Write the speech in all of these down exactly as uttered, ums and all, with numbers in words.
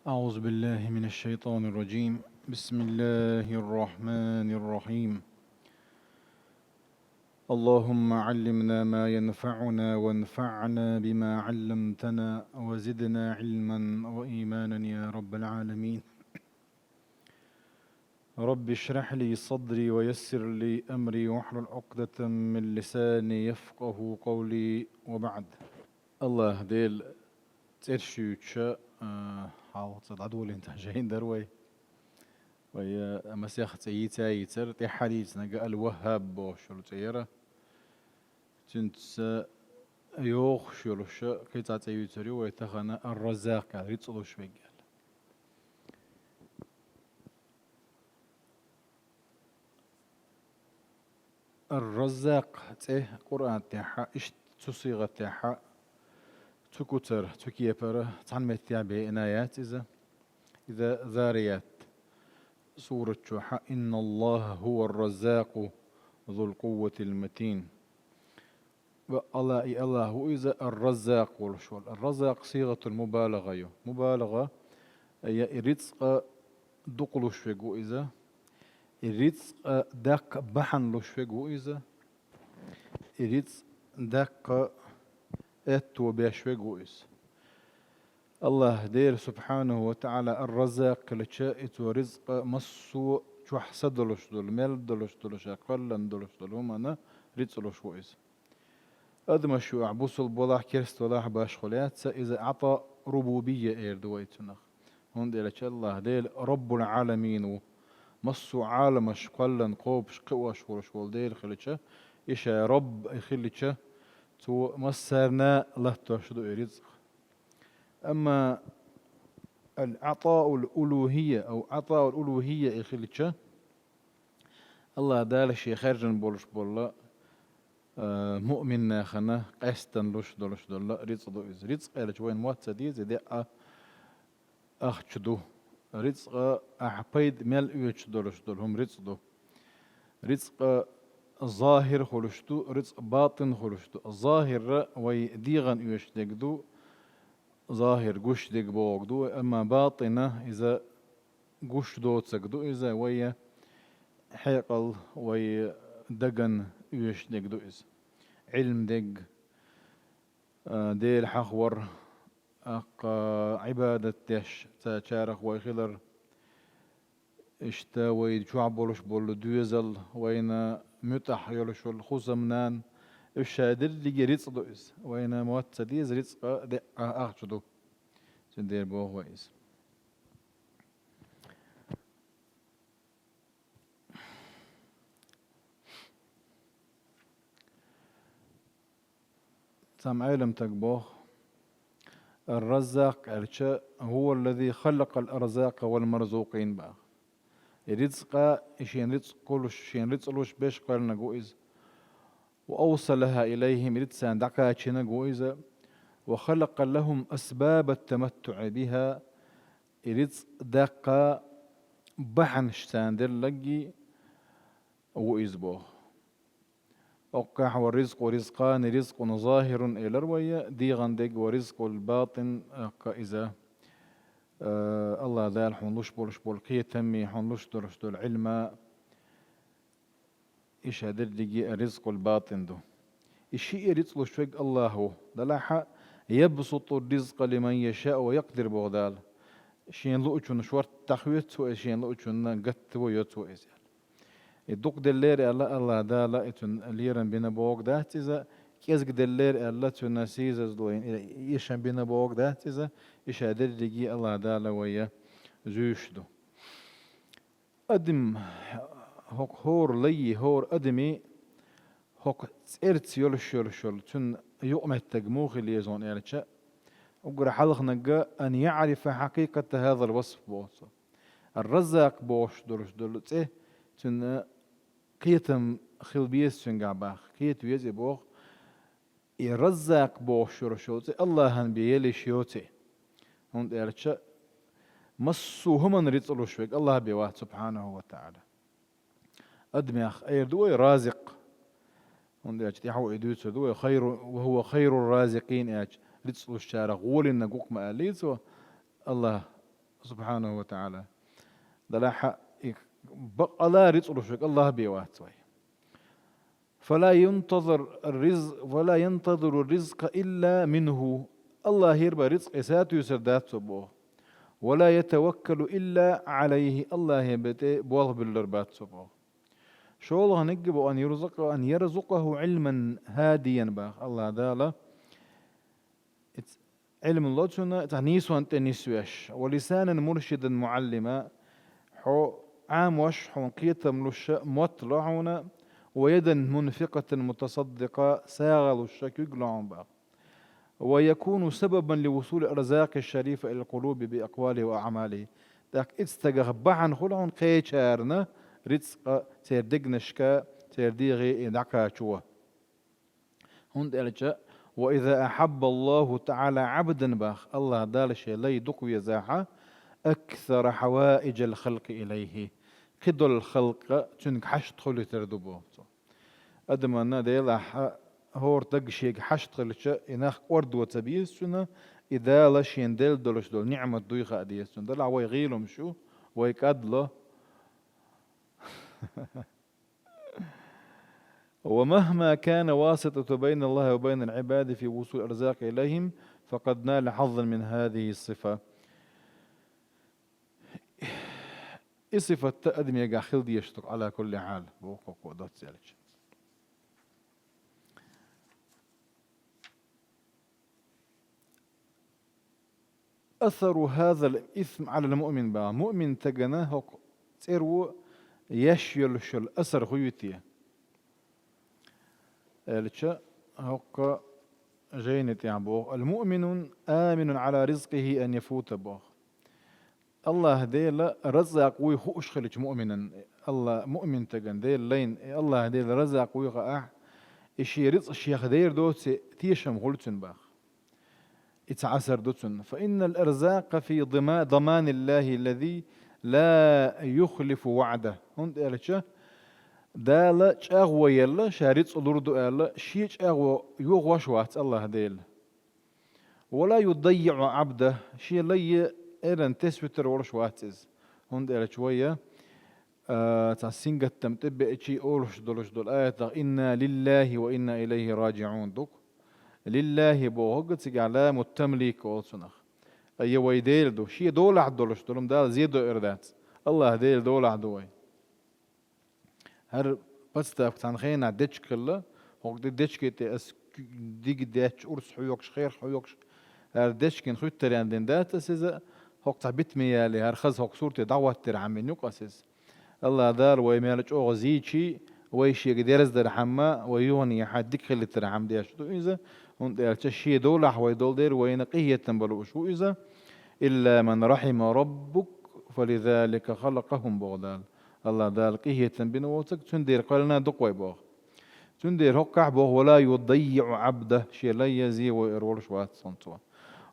أعوذ بالله من الشيطان الرجيم. بسم الله الرحمن الرحيم. اللهم علمنا ما ينفعنا وانفعنا بما علمتنا وزدنا علما وإيمانا يا رب العالمين. رب اشرح لي صدري ويسر لي أمري واحلل عقدة من لساني يفقه قولي وبعد. АллахӀ Дела цӀераш юьйцуш, а, хьалха цӀи дӀадолийна тӀаккха жайна дара вай. Вай, а, масех цӀи йийца йийцар, тӀехьа дийцинарг Ал-ВахӀхӀаб бохуш йолу цӀе яра. Цуьнца йохуш йолуш кхин цхьа цӀе юьйцур ю вай тахана, Ар-Раззакъ аьлла, рицкъ луш верг аьлла. Ар-Раззакъ цӀе Къуръан тӀехь, иштта цу сигӀат тӀехь, цу куцара, цу кепара цхьана меттехь беана яц иза. Иза Зарият сурат чохь: «Инна Аллаха хӀува ар-Раззакъу зул къувватил матин». Ва Алла, и Аллах ву иза ар-Раззакъ волуш волу. Ар-Раззакъ сигӀатул мубалагъа ю. Мубалагъа, я и рицкъа дукха луш верг ву иза. И рицкъа даккха бахьана луш верг ву иза. И рицкъ даккха аьтто беш верг ву иза. Аллах Дела субхьанаху ва таӀала ар-Раззакъ хилча, и цо рицкъа массо а чохь са долуш долу, мел долуш долу, ша кхоьллина долуш долу хӀуманна рицкъ луш ву иза. Адамаш ю ахь бусулба валахь, керста валахь башхо лаьцна, иза ӀатӀаъ рубубийя эр ду вай цунах. ХӀунда аьлча Аллах Дела Раббул Ӏаламин ву. Массо а Ӏаламаш кхоьллина, кхобуш, кхиош волуш волу Дела хилча, и ша Рабб и хилча, цо массарна латтош ду и рицкъ. Амма ал-ӀатӀаъул улухӀийя, ау ӀатӀаъул улухӀийя и хилча, Аллах Дала шен хаьржина болуш болу, а, муъмин нахана къаьстина луш долуш долу рицкъ ду иза. Рицкъ аьлча вайна мотт ца деза, и деа ахча ду. Рицкъа ахь пайда мел оьцуш долуш долу хӀума рицкъ ду. Рицкъа захир хуьлуш ду, рицкъ батӀин хуьлуш ду. Захирра вай дегӀана оьшуш дерг ду, захир гуш дерг бохург ду, амма батӀина иза гуш доцург ду иза, вай хьекъал, вай дагана оьшуш дерг ду иза. Ӏилма дерг, а, Дела хьахавар, аккха Ӏибадат деш, ца чарах вай хилар, иштта вай чохь болуш болу доьзал, вайна муьтӀахь йолуш йолу хӀусамнана, уьш ша дерриге рицкъ ду иза. Вайна мотт ца деза, рицкъа деа ахча ду. Цундела боху вай иза. Цхьа Ӏеламстаг боху: «Ар-Раззакъ аьлча, хӀува аллази халакъал арзакъа вал марзукъин», боху. И рицкъа, и шен рицкъ кхуллуш, шен рицкъ луш беш кхоьллинарг ву иза. «Ва авсалаха илайхим», и рицкъ царна дӀакхачийнарг ву иза. «Ва халакъа лахум асбабат таматтуӀи биха», и рицкъ даккха бахьанаш царна делларг ву иза боху. Оккхахь: «Ва ризкъу ризкъани, ризкъун захирун», элира вай, дегӀана дерг: «Ва ризкъул батӀин», оккха иза, э, Аллах Дала хьуна луш болуш болу кхетам а, хьуна луш долуш долу Ӏилма, и ша дерриге а ризкъул батӀин ду. И шиъ а рицкъ луш верг Аллах ву. Делахь: «Ябсуту ризкъа лиман яшаъу ва якъдир», боху Дала. Шен луучунна шорта дӀахоьцу Цо иза, шен луучунна гатта а йо Цо иза аьлла. И дукха деллера аьлла Аллах Дала, и цуьнан лерам бина бохург дац иза, кӀезиг деллера аьлла, цуьнан сийсаздойн и эшам бина бохург дац иза, и ша дерриге Аллах Дала вай зуьйш ду. Адам, хӀокху хӀора лайи, хӀора адами, хӀокху цӀерца йолуш йолуш йолу цуьнан юкъаметтиг муха хила еза аьлча, уггар хьалханарг: «Ан яърифа хьакъикъата хазал васф», боху цо. Ар-Раззакъ бохуш долуш долу цӀе, цуьнан кхетам хила беза цуьнгахь боху, кхета веза и боху. И Раззакъ бохуш йолуш йолу цӀе Аллахьан бен яла йиш йоций. ХӀунда аьлча массо а хӀуманна рицкъ луш верг Аллах бен вац, субхьанаху ва таӀала. Адамех эр ду вай Разикъ. ХӀунда аьлча тӀаьхьо и дуьйцур ду вай, хайру, ва хӀува хайру разикъин аьлча, рицкъ лушчарах гӀолиннарг ву-кх ма аьллий цо, Аллах سبحانه وتعالى. Далахьа, и бакъала рицкъ луш верг АллахӀ бен вац вай. فلا ينتظر الرزق، فلا ينتظر الرزق إلا منه. АллахӀера бен рицкъ эса туьйсур дац цо боху. ولا يتوكل إلا عليه. АллахӀе бен тӀе болх буьллур бац цо боху. ШолгӀаниг боху, أن يرزق، أن يرزقه علما هاديا боху. АллахӀ Дала Ицу Ӏилма ло цунна, цхьа нийсонна тӀе нисвеш. ولسانا مرشدا معلما. Хьо Ӏамош, хьуна кхетам луш, мотт ло хьуна. ويدا منفقة متصدقة. СагӀа луш, куьг ло хьуна боху. ويكون سببا لوصول الأرزاق الشريفة إلى القلوب بأقواله وأعماله. ТӀаккха ицу стагах бахьана хуьлу хьуна кхечарна рицкъа церан дегнашка, церан дегӀе и дӀакхачо. ХӀунда аьлча, وإذا أحب الله تعالى عبدا боху, АллахӀ Дала шен лай дукха везахь, أكثر حوائج الخلق إليه. Кхидолу халкъ цуьнга хьашт хуьлуьйтур ду боху цо. Адамна Делахь хӀора стаг шега хьашт хилча, и нах кӀордо ца беза цунна, и Дала шена делла долуш долу ниӀмат дуй хаа деза цунна. Делахь вай гӀийла хӀумнаш ю, вай кӀадло. ومهما كان واسطة بين الله وبين العباد في وصول الأرزاق إليهم، فقد نال حظا من هذه الصفة. И сифат адамегахь хила дезаш ду, على كل حال, боху кхо-кхо доцца аьлча. أثر هذا الإثم على المؤمن боху. Муъмин стагана хӀокху цӀеро еш йолуш йолу асар хӀун ю те? Аьлча, хӀокху жайни тӀехь боху: المؤمن آمن على رزقه أن يفوت боху. АллахӀ Дела раззакъ вуй хууш хилча муъминан, АллахӀ, муъмин стагана Дела лайна, и АллахӀ Дела раззакъ вуй хаахь, и шен рицкъ шех дер доций тешам хуьлу цуьнан боху. И цхьа асар ду цуьнан. فإن الأرزاق في ضما-، ضمان الله الذي لا يخلف وعده. ХӀунда аьлча, Дала чӀагӀо елла, ша рицкъ лур ду аьлла, шен чӀагӀо йохош вац АллахӀ Дела. ولا يضيع عبده, шен лай эрна тесвуьтур волуш вац иза. ХӀунда аьлча вай, а, цхьа сингаттам тӀе беачий олуш долуш долу аятах: إنا لله وإنا إليه راجعون ду-кх. Лиллахи бохург цигахь ламу тамлик олу цунах. Айя вай Дела ду, шен долахь долуш долу, амма Дала зен дойур дац. АллахӀ Дела долахь ду вай. ХӀара подставка цхьана хенахь дечиг хилла, хӀокху де-, дечиге тӀе ас диг детташ, урс хьоькхуш, херх хьоькхуш, хӀара дечиган хуьттаренна дина дац ас иза, хӀокху цхьа битаме яле, хӀара хаза хӀокху сурте дӀахӀоттархьама бина ю-кх ас иза. АллахӀ Дала вай мел чӀогӀа зийчий, вай шега дерза дархьама, вай юханехьа дика хилийтархьама деш ду иза, хӀунда аьлча шен долахь вай долу дела вайна къинхетам бан лууш ву иза. إلا من رحم ربك فلذلك خلقهم боху Дала. АллахӀ Дала къинхетам бина воцург, цуьнан дера кхоьллина ду-кх вай боху. Цуьнан дера хӀоккхахь боху: ولا يضيع عبده, шен лай зен войур волуш вац хӀунда цо.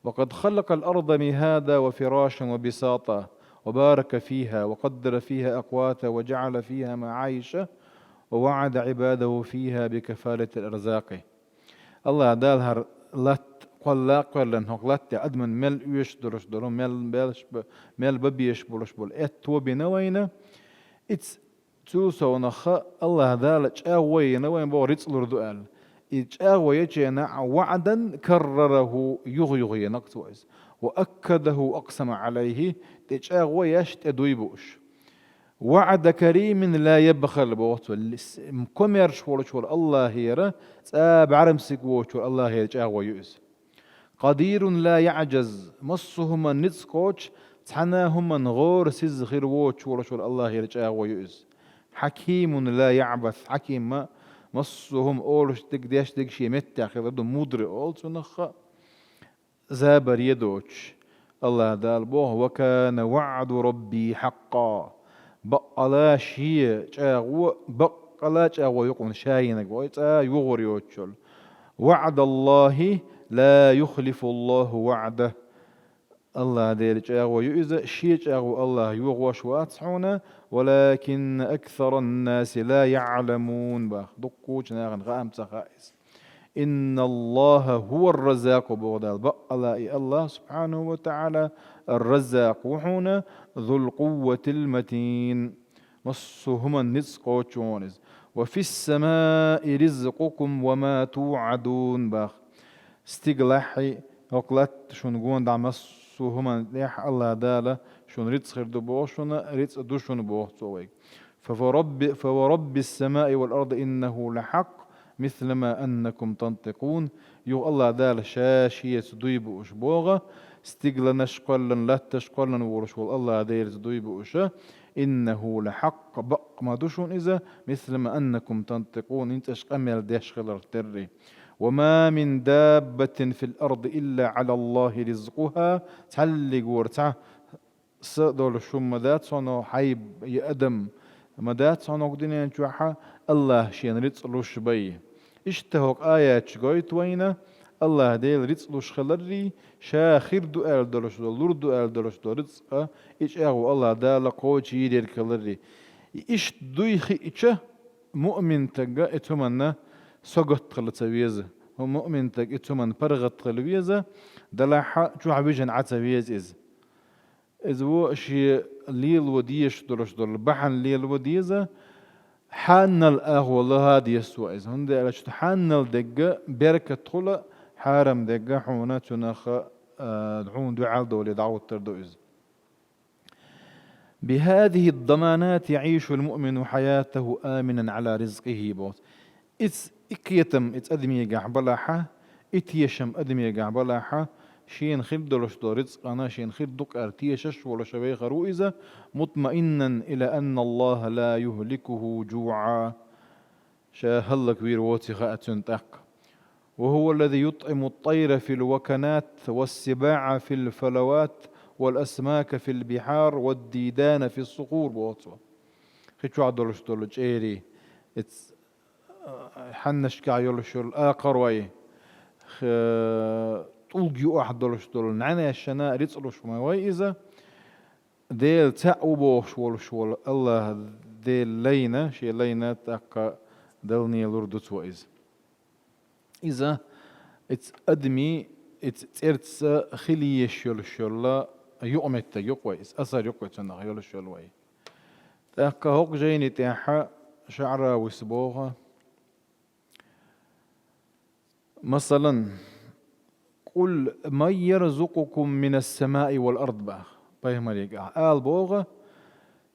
وقد خلق الأرض مهادا وفراشا وبساطا وبارك فيها وقدر فيها أقواتها وجعل فيها معايش ووعد عباده فيها بكفالة الأرزاق. АллахӀ Дала хӀара латта кхолла а кхоьллина, хӀокху латта тӀе адамна мел оьшуш долуш долу, мел белш б-, мел бан безаш болуш болу аьтто бина вайна. Иза цул совнаха АллахӀ Дала чӀагӀо йина вайна боху рицкъ лур ду аьлла. И чӀагӀо ечу хенахь, وعدا كرره, юха-юха йина-кх цо иза. وأكده وأقسم عليه, тӀе чӀагӀо еш, тӀе дуй бууш. وعد كريم لا يبخل боху цо, лис-, комаьрша волуш волу АллахӀера, цкъа бӀаьрмсиг воцуш волу АллахӀера чӀагӀо ю иза. قدير لا يعجز, массо а хӀуманна ницкъ кхочуш, цхьана а хӀуманна гӀора сиза хир воцуш волуш волу АллахӀера чӀагӀо ю иза. حكيم لا يعبث, хьаким, массо а хӀума олуш дерг, деш дерг шен меттехь хилар ду, мудрый олу цунах а. Забаре доцуш. АллахӀ Дала боху: وكان وعد ربي حقا. Баккъала шен чӀагӀо, баккъала чӀагӀо ю-кх хӀунда ша йинарг, вай цкъа а юхур йоцуш йолу. وعد الله لا يخلف الله وعده. АллахӀ Делан чӀагӀо ю иза, шен чӀагӀо АллахӀа йохош вац хьуна, ولكن أكثر الناس لا يعلمون боху. Дуккхачу нахана хаам ца хаьа иза. إن الله هو الرزاق, боху Дала. Баккъала и Аллах, субхьанаху ва таӀала, ар-Раззакъ ву хьуна, ذو القوة المتين, массо а хӀуманна ницкъ кхочуш ву иза. وفي السماء رزقكم وما توعدون, бах. Стигалахьи, хӀокху латта шуна гонах массо а хӀуманна тӀехь Аллах Дала шуна рицкъ хир ду боху, шуна рицкъ ду шуна боху Цо вайга. فورب, فورب السماء والأرض إنه لحق مثل ما أنكم تنطقون. Юха Аллах Дала Ша Шеца дуй бууш боху, стигланаш кхоьллина, латташ кхоьллина волуш волу Аллах Делаца дуй бууш, إنه لحق, бакъ ма ду шуна иза, مثل ما أنكم تنطقون, хӀинца аша къамел деш хиларх терра. وما من دابة في الأرض إلا على الله رزقها, цхьаллиг вара цхьа са долуш хӀума ма дац хьуна, хьайба я адам ма дац хьуна хӀокху дуьнен чохь, Аллаха шена рицкъ луш бай. Иштта хӀокху аяташ гойту вайна, Аллаха Дела рицкъ луш хиларрий, Ша хир ду аьлла долуш долу, лур ду аьлла долуш долу рицкъа, и чӀагӀо Аллаха Дала кхочуш йийр ерг хиларрий. И иштта дуй хиъча, муъмин стага и цу хӀуманна согатта хила ца веза. ХӀу муъмин стага и цу хӀуманна паргӀат хила веза, делахь чохь вижина Ӏа ца веза иза. Иза ву шен лело дезаш долуш долу бахьана лело деза, хьанал агӀо лаха деза цо иза. ХӀунда аьлча хьанал дегга беркат хуьлу, хьарам дегга хьуна цунах, а, хьуна дуьхьал долий дӀахӀуттур ду иза. بهذه الضمانات يعيش المؤمن حياته آمنا على رزقه, боху. Иза и кхетам, иза адамегахь балахьа, и тешам адамегахь балахьа, шена хир долуш долу рицкъана, шена хир ду-кх аьлла тешаш волуш вехар ву иза, مطمئنا إلى أن الله لا يهلكه جوعا. Ша хӀаллаквийр воций хаьа цуьнан тӀаккха. وهو الذي يطعم الطير في الوكنات والسباع في الفلوات والأسماك في البحار والديدان في الصخور, боху Цо. Хи чохь долуш долу чӀерий, эц-, хьаннашкахь йолуш йолу акхарой, х-, тӀулг юкъахь долуш долу нӀаьнешшана рицкъ луш ма вай иза. Дела цхьаъ ву бохуш волуш волу Аллаха Дела лайна, шен лайна тӀаккха далне лур ду цо иза. Иза, иза адамийн, иза цӀерца хила езаш йолуш йолу юкъаметтиг ю-кх вай, иза асар ю-кх вай цунах йолуш йолу вай. ТӀаккха хӀокху жайни тӀехь ШаӀравис боху, масалан, قل من يرزقكم من السماء والأرض, бах. Пайхамаре ахь ала боху,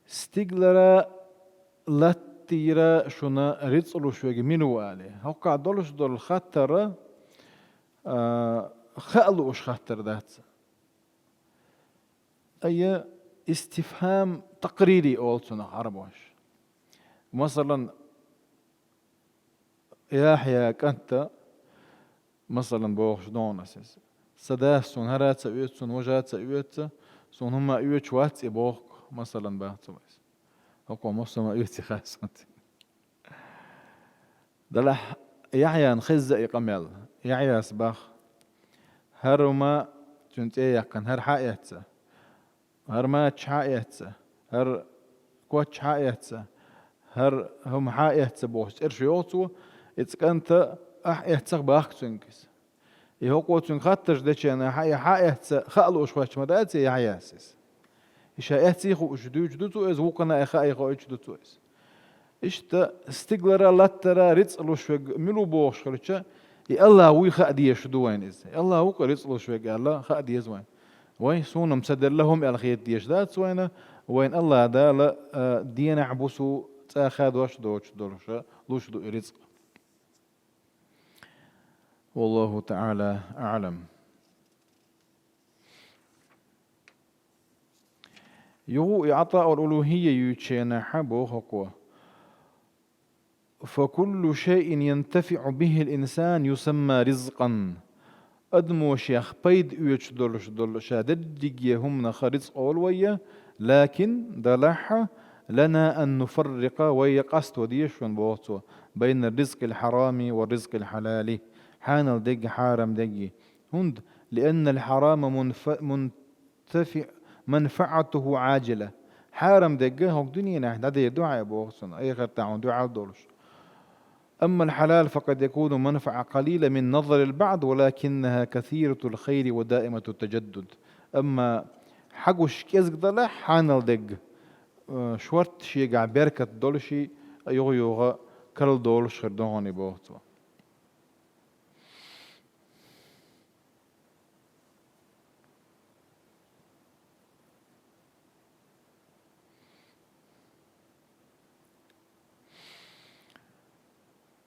стигалара, латтара шуна рицкъ луш верг мила ву аьлла. ХӀокхахь долуш долу хаттар, а, хаа лууш хаттар дац. Ай, истифхам такърири олу цунах Ӏарбоша. Масалан, Яхьъя кӀанта, масалан, бохуш догӀу ас иза. Сан дас суна хӀара а ца оьцу, суна важа а ца оьцу, суна хӀумма а оьцуш вац и боху, масалан, бах цо иза. ХӀокхо массо а ма оьцу хаьа суна. Делахь Яхьъяна хезна и къамел. Яхьъяс бах: хӀара хӀума, цуьнан цӀе яьккхина, хӀара хьа а эцна, хӀара мача хьа а эцна, хӀара коч хьа а эцна, хӀара хӀума хьа а эцна бохуш цӀераш йоху цо, иза кӀанта ахь эцнах бахка цуьнга иза. И хӀокхо цуьнга хаттарш дечарна, хьа, и хьа а эцна хаа лууш хӀотташ ма дац и Яхьъяс иза. И ша эцний хууш дуьйцуш ду цо иза, вукхана а хаа хоуьйтуш ду цо иза. Иштта стигалара, латтара рицкъ луш верг мила ву бохуш хилча, и Аллах вуй хаа дезаш ду вайна иза. И Аллах ву-кх рицкъ луш верг аьлла хаа деза вайна. Вай, суна-м ца делла хӀума аьлла хета дезаш дац вайна, вайна Аллах Дала, а, денахь, бусу цӀа хадош доцуш долуша луш ду и рицкъ. والله تعالى أعلم. Юха и ӀатӀаъул-улухӀийя юьйцучу хенахь боху хӀокхо: فكل شيء ينتفع به الإنسان يسمى رزقا. Адамо шех пайда оьцуш долуш долу ша дерриге хӀуманах рицкъ олу вай, лакин, делахь, لنا أن نفرق, вай къасто дезаш ван боху цо, بين الرزق الحرام والرزق الحلال, хьанал дегги, хьарам дегги. ХӀунда, لأن الحرام منف-, منتفع, منفعته عاجلة. Хьарам дегга хӀокху дуьненахь дӀадер ду хьайн боху цунна, эхартахь хьуна дуьхьал долуш. أما الحلال فقد يكون منفعة قليلة من نظر البعض، ولكنها كثيرة الخير ودائمة التجدد. Амма хьагуш кӀезиг далахь, хьанал дерг, э, шортта шегахь беркат долуш, юха-юха карладолуш хир ду хьуна и боху цо.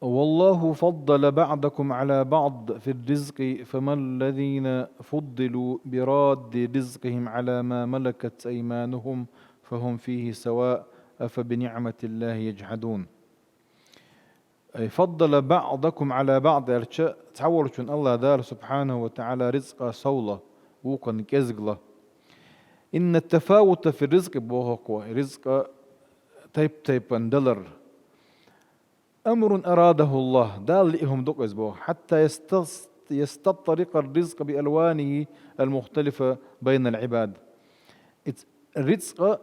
والله فضل بعضكم على بعض في الرزق، فما الذين فضلوا براد رزقهم على ما ملكت أيمانهم فهم فيه سواء، أفبنعمة الله يجحدون. أي فضل بعضكم على بعض аьлча, цхьаволчун Аллах Дала субхьанаху ва таӀала ризкъа совла, вукхунна кӀезгла. إن التفاوت في الرزق боху-кх вай, ризкъа тайп-тайпана далар. أمر أراده الله, Дала лиъна хӀума ду-кх иза боху. حتى يستس-، يستطرق الرزق بألوانه المختلفة بين العباد. Иза рицкъа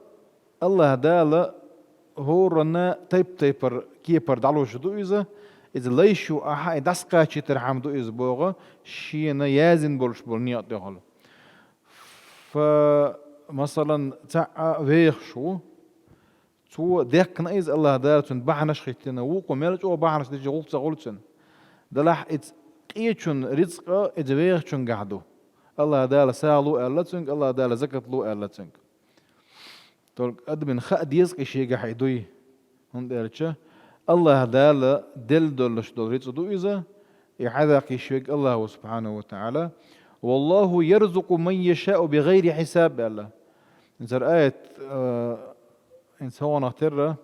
Аллаха Дала хӀоранна тайп-тайпара кепара дӀалуш ду иза. Иза лайш ю ахьа, и дӀасакхачийтархьама ду иза боху, шена яздина болуш болу некъа тӀехула. Фа, масалан, цхьаъ вехаш ву, цо дехкина иза Аллаха Дала, цунна бахьанаш а хӀиттина, вукхо мел чӀогӀа бахьанаш дича гӀуллакх ца хуьлу цуьнан. Делахь иза къечун рицкъа иза вехачуьнгахь ду. Аллаха Дала сагӀа ло аьлла цуьнга, Аллаха Дала закат ло аьлла цуьнга. Только адамна хаа деза-кх и шегахь и дуй. ХӀунда аьлча Аллаха Дала делла долуш долу рицкъа ду иза, и хьадаккха йиш верг Аллах ву субхьанаху ва таӀала. والله يرزق من يشاء بغير حساب аьлла. Цара аят, а, хӀинца хӀокхунах терра,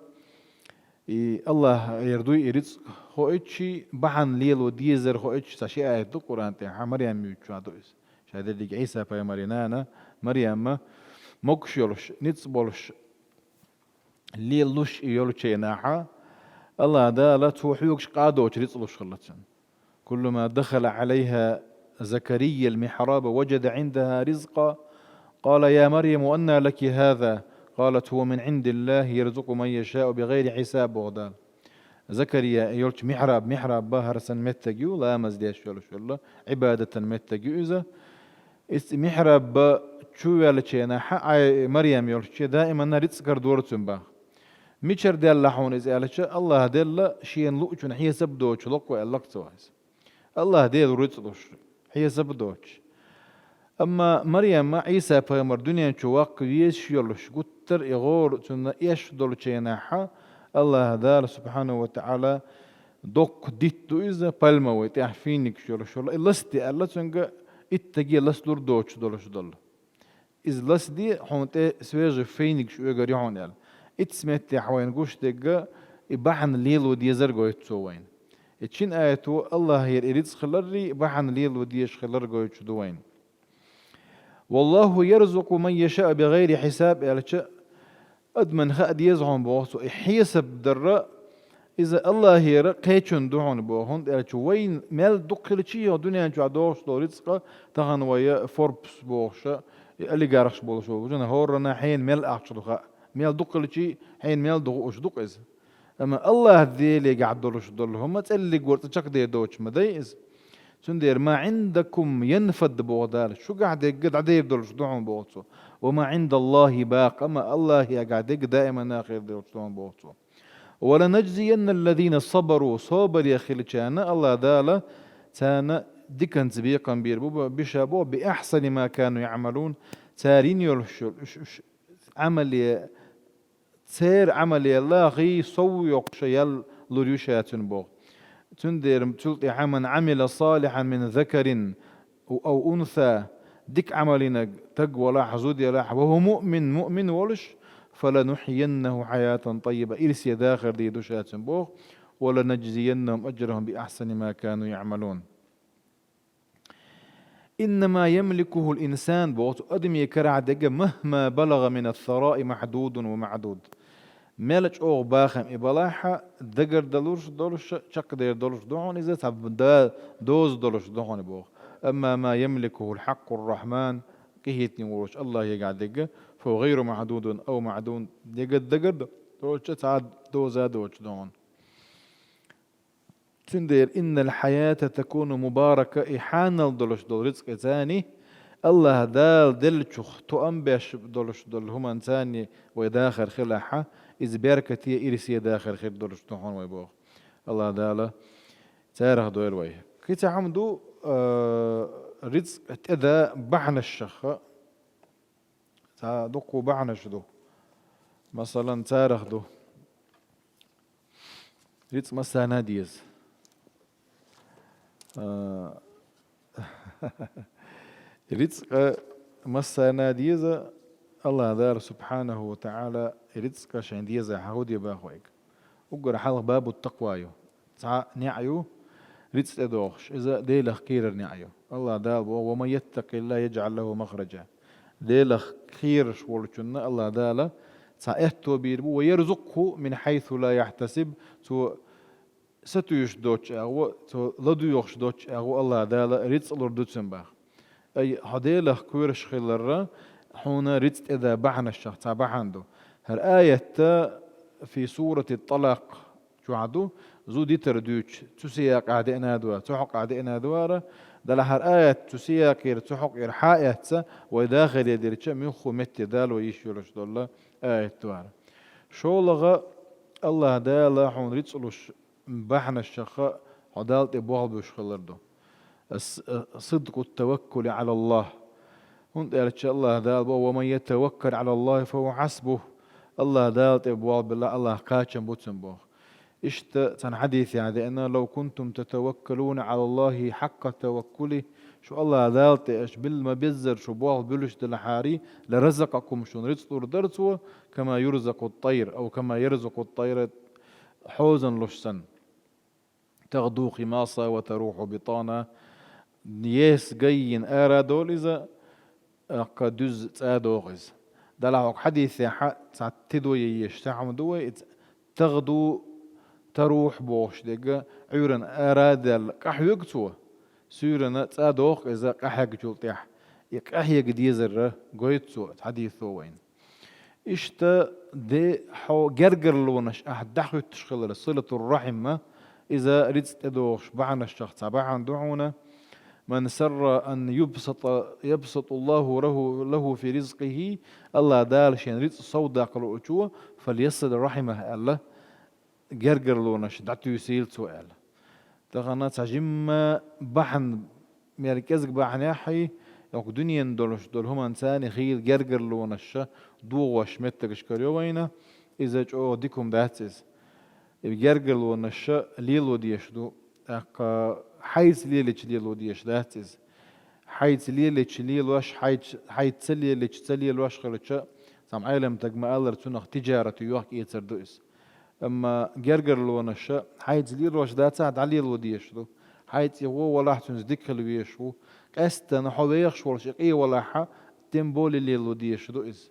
и Аллаха яр дуй и рицкъа хоуьйтуш, бахьана лело дезар хоуьйтуш, цхьа ши аят ду Къуръан тӀехь, Марьям юьйцучохь ду иза. Ша дерриге Ӏийса пайхамаран нана Марьямма могуш йолуш, ницкъ болуш, лелалуш и йолчу хенахь, Аллаха Дала цо хьоьгуш къа доцуш рицкъ луш хилла цуьнан. كلما دخل عليها زكريا المحراب وجد عندها رزقا قال يا مريم أنى لك هذا؟ قالت هو من عند الله يرزق من يشاء بغير حساب боху Дала. Закария йолчу михьраб, михьраб бахара сан меттиг ю, ламаз деш йолуш йолла, Ӏибадатан меттиг ю иза. Иза михьрабба чу ваьллачу хенахь, Ӏай-, Марьям йолчу даиманна рицкъ карадора цуьнан боху. Мичара делла хьуна иза аьлча, Аллаха делла шена луучун хьесап доцуш локхо аьлла-кх цо иза. Аллаха Дела рицкъ луш, хьесап доцуш. Амма Марьямма Ӏийса пайхамар дуьнен чу ваккха везаш йолуш, гуттар а и гӀора цунна эш долчу хенахь, Аллаха Дала субхьанаху ва таӀала доккха дитт ду иза, пальмовый, тӀехь финикаш йолуш йолу, и ласде аьлла цуьнга, иттаге ласлур доцуш долуш долу. Иза ласде, хьуна тӀе свежий финикаш оьгур ю хьуна аьлла. Итс меттехь вайна гуш дерг, и бахьана лело дезар гойту цо вайна. И шина аято Аллахера и рицкъ хиларрий, бахьана лело дезаш хилар гойтуш ду вайна. والله يرزق من يشاء بغير حساب аьлча, адамна хаа деза хьуна боху цо, и хьесап дар иза Аллахера кхечун ду хьуна боху, хӀунда аьлча вайна мел дукха хилча а дуьнен чохь догӀуш долу рицкъа, тахана вай Forbes бохуш, и олигархаш болуш болу, хӀорранна хьенан мел ахча ду хаьа, мел дукха хилча а хьенан мел ду хууш ду-кх иза. Амма Аллаха Делегахь долуш долу хӀума цӀеллиг варца чекхдер доцуш ма дай иза. Цундела ما عندكم ينفد боху Дала, шуьгахь дерг дӀадер долуш ду хьуна боху цо. وما عند الله باق, амма Аллахегахь дерг даиманна хир долуш ду хьуна боху цо. ولنجزين الذين صبروا, собаре хилчарна Аллаха Дала царна диканца бекхам бийр бу, биша бу, بأحسن ما كانوا يعملون, цара йина йолуш йолу уьш, уьш Ӏамале, церан Ӏамале лахий сов йоккхуш ял лур ю ша цуьнан боху. Цундела цул тӀаьхьа من عمل صالحا من ذكر أو أنثى, дика Ӏамал йинарг стаг валахь, зуда ялахь, وهو مؤمن, муъмин волуш, فلنحيينه حياة طيبة, ирсе дахар дийр ду ша цуьнан боху, ولنجزينهم أجرهم بأحسن ما كانوا يعملون. إنما يملكه الإنسان боху цо, адаман карахь дерг مهما بلغ من الثراء محدود ومعدود. Мел чӀогӀа бахам и балахь а, дагардалуш долуш а, чекхдер долуш ду хьуна иза, цхьа да-, доза долуш ду хьуна боху. أما ما يملكه الحق الرحمن, къинхетаме волчу Аллахегахь дерг, فهو غير محدود أو معدود, дерг дагардолуш а, цхьа доза доцуш ду хьуна. Цундела «إن الحياة تكون مباركة», и хьанал долуш долу рицкъа царна, АллахӀ Дала деллачух тоам беш долуш долу хӀуманца вай дахар хилахь, иза беркате, ирсе дахар хир долуш ду хьуна вай боху. АллахӀ Дала царах дойла вай. Кхин цхьа хӀума ду, а, рицкъа тӀеда бахьанашха. Цхьа дуккха бахьанаш ду. Масалан, царах ду. Рицкъа массарна деза. А, рицкъа массарна деза, АллахӀ Дала субхьанаху ва таӀала рицкъа шайн деза хьан хӀу де баху вайга. Уггар хьалха бабу такъва ю. Цхьа неӀ ю, рицкъа тӀедохуш. Иза Делах кхерар неӀ ю. АллахӀ Дала боху: «ومن يتق الله يجعل له مخرجا». Делах кхераш волчунна АллахӀ Дала цхьа аьтто бийр бу: «ويرزقه من حيث لا يحتسب». Цо сатуьйсуш доцчу агӀо, цо ладоьгӀуш доцчу агӀо АллахӀ Дала рицкъа лур ду цуьнан баха. Ай, хьо Делах кхоьруш хиларра, хьуна рицкъа тӀеда бахьанашах цхьа бахьана ду. ХӀара аятта фи сурати ТӀалакъ чохь ду, зуда йитар дуьйцуш, цу сиякъехь деана ду, цу хьокъехь деана ду ара, Дала хӀара аят цу сиякъера, цу хьокъера хьа эцна, вай дахаре дерча, муьлхха метте Дала вай йиш йолуш долу аят ду ара. ШолгӀа, АллахӀ Дала хьуна рицкъа луш бахьанашха хьо Далла тӀе болх буьйш хилар ду. Ас-, а, сидкъу таваккули Ӏала АллахӀ. ХӀунда аьлча АллахӀ Дала боху: «ومن يتوكل على الله فهو حسبه». АллахӀ Дала тӀе болх билла, АллахӀ кхачам бу цуьнан боху. Иштта цхьана хьадисехь деана: «لو كنتم تتوكلون على الله حق توكله». Шу АллахӀ Дала тӀе аша билла ма-беззара шу болх буьллуш делахьара, «لرزقكم», шуна рицкъа лур дара Цо, «كما يرزق الطير», أو «كما يرزق الطير», хьозан луш санна. «تغدو خماصا وتروح بطانا». Еса гай йина ара долу иза, аккха дуьзза цӀа доху иза. Дала хьокху хьадисехь цхьа тидо ян еш цхьа хӀума ду вай, иза «تغدو تروح» бохуш дерг, Ӏуьйранна ара а даьлла, къахьоьгу цо, суьйранна цӀа доху иза къахьегначул тӀаьхьа. И къахьега дезар гойту цо, хьадисо вайна. Иштта де хьо гергарлонаш ахь дӀахӀуьттуш хилар, силатур-рахьим, иза рицкъа тӀедогӀуш бахьанашах цхьа бахьана ду хьуна. «من سر أن يبسط، يبسط الله له، له في رزقه», АллахӀ Дала шен рицкъа сов даккха луучо, «فليصل رحمه», аьлла, гергарлонаш дӀатуьйсийла цо аьлла. Тахана цхьа жимма бахьана, мел кӀезиг бахьанехь а, йоккха дуьненан долуш долу хӀуманца а хийла гергарлонаш догӀуш меттигаш карайо вайна, иза чӀогӀа дика хӀума дац иза. И гергарлонаш лело дезаш ду, тӀаккха хьайца лелийча лело дезаш дац иза. Хьайца лелийча лелош, хьайца, хьайца ца лелийча ца лелош хилча, цхьана Ӏеламстага ма-аллара, цунах тижарат йохка-эцар ду иза. Амма гергарлонаш хьайца лелош дацахь, дӀалело дезаш ду. Хьайца и гӀо валахь, цуьнца дика хила везаш ву. Къаьсттина хьо вехаш волуш и къе валахь, тем более лело дезаш ду иза.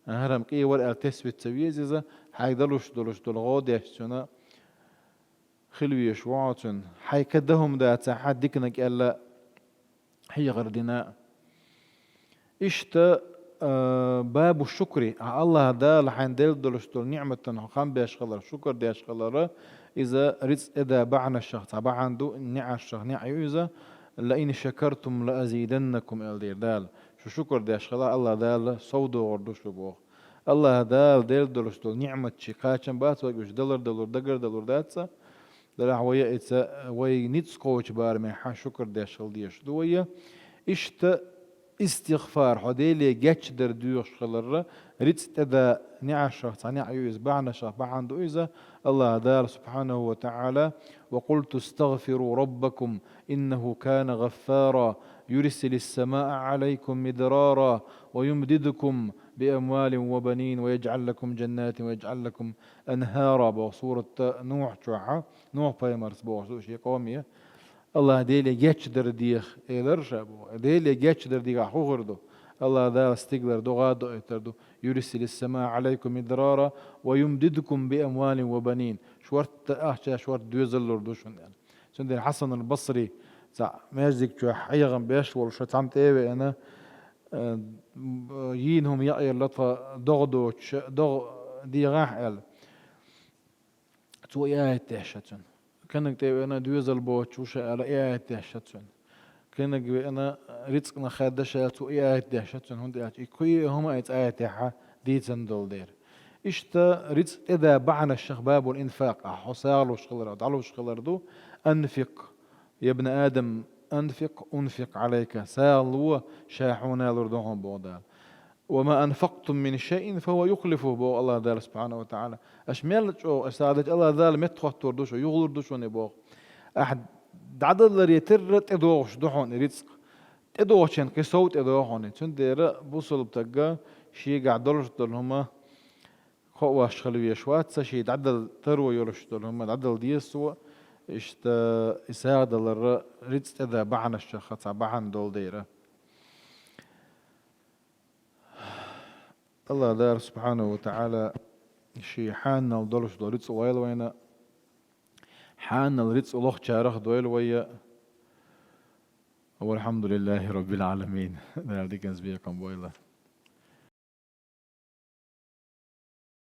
ХӀара-м къе вара аьлла тесвица ца веза иза, хьайга далуш долуш долу гӀо деш цуьнан хила везаш ву хьо цуьнан. Хьайга дан хӀума дацахь, диканиг аьлла хьехар дина. Иштта, а, бабу шукри, а, АллахӀ Дала хьайна делла долуш долу ниӀматан хьо хам беш хилар, шукар деш хилар, иза рицкъа тӀеда бахьанашах цхьа бахьана ду, неӀаршах неӀ ю иза, «لئن شكرتم لأزيدنكم», аьлла дера Дала. Шу шукар деш хилахь, АллахӀ Дала сов догӀур ду шу боху. АллахӀ Дала делла долуш долу ниӀмат ши кхачам бац вайга уьш далар далур, дагар далур дац. Делахь вай ица, вай ницкъ кхочу барамехь шукар деш хила дезаш ду вай. Иштта истигъфар, хьо Деле гечдар доьхуш хиларра, рицкъа тӀеда неӀаршах цхьа неӀ ю иза, бахьанашах бахьана ду иза. АллахӀ Дала субхьанаху ва таӀала: «وقلت استغفروا ربكم إنه كان غفارا يرسل السماء عليكم مدرارا ويمددكم بأموال وبنين ويجعل لكم جنات ويجعل لكم أنهارا», боху сурат Нухь чохь, Нухь пайхамарс бохуш ду шен къоме. АллахӀ Деле гечдар деха, элира ша боху. Деле гечдар дехахь хӀун хир ду? АллахӀ Дала стигалара догӀа а доуьйтур ду. «يرسل السماء عليكم مدرارا ويمددكم بأموال وبنين». Шортта ахча, шортта доьзал лур ду шуна аьлла. Цундела Хьасан аль-Басри цхьа маьждиг чохь хьехам беш волуш цхьамма тӀе а веана, э, йийна хӀума яа лата догӀа доцуш, догӀа дегӀахь аьлла. Цо и аят деш цуьнан. Кхиннаг тӀе веана, доьзал боцуш ву ша аьлла, и аят дешаш цунна. Кхиннаг веана, рицкъанах хаьдда ша аьлла, цо и аят дешаш цунна, хӀунда аьлча и кхо хӀума оцу аятехь дийцина долу дела. Иштта рицкъа тӀедан бахьанашех бабул инфакъ, ахь хьо сагӀа луш хилар, дӀалуш хилар ду, анфикъ, я бна Адам, анфикъ, унфикъ Ӏалайка, сагӀа ло, ша хьуна лур ду хьуна боху Дала. «Ва ма анфактум мин шайин, фа хува юхлифу», боху Аллах Дала субхьанаху ва таӀала. Аша мел чӀогӀа, аша сагӀа дича, Аллах Дала меттахӀоттор ду шу, юхалур ду шуна боху. Ахь дӀадаларе терра тӀедогӀуш ду хьуна и рицкъ. ТӀедогӀучун кхин сов тӀедогӀу хьуна. Цундела бусалба стага шегахь долуш долу хӀума кхоош хила везаш вац, ша шен дӀадала таро йолуш долу хӀума дӀадала деза цо, иштта и сагӀа далар рицкъа тӀедан бахьанашех цхьа бахьана долу дела. Аллах Дала субхьанаху ва таӀала шен хьанал долуш долу рицкъ лойла вайна, хьанал рицкъ лохучарах дойла вай. Валхьамдулиллахи Раббил Ӏаламин. Дала диканца бекхам бойла.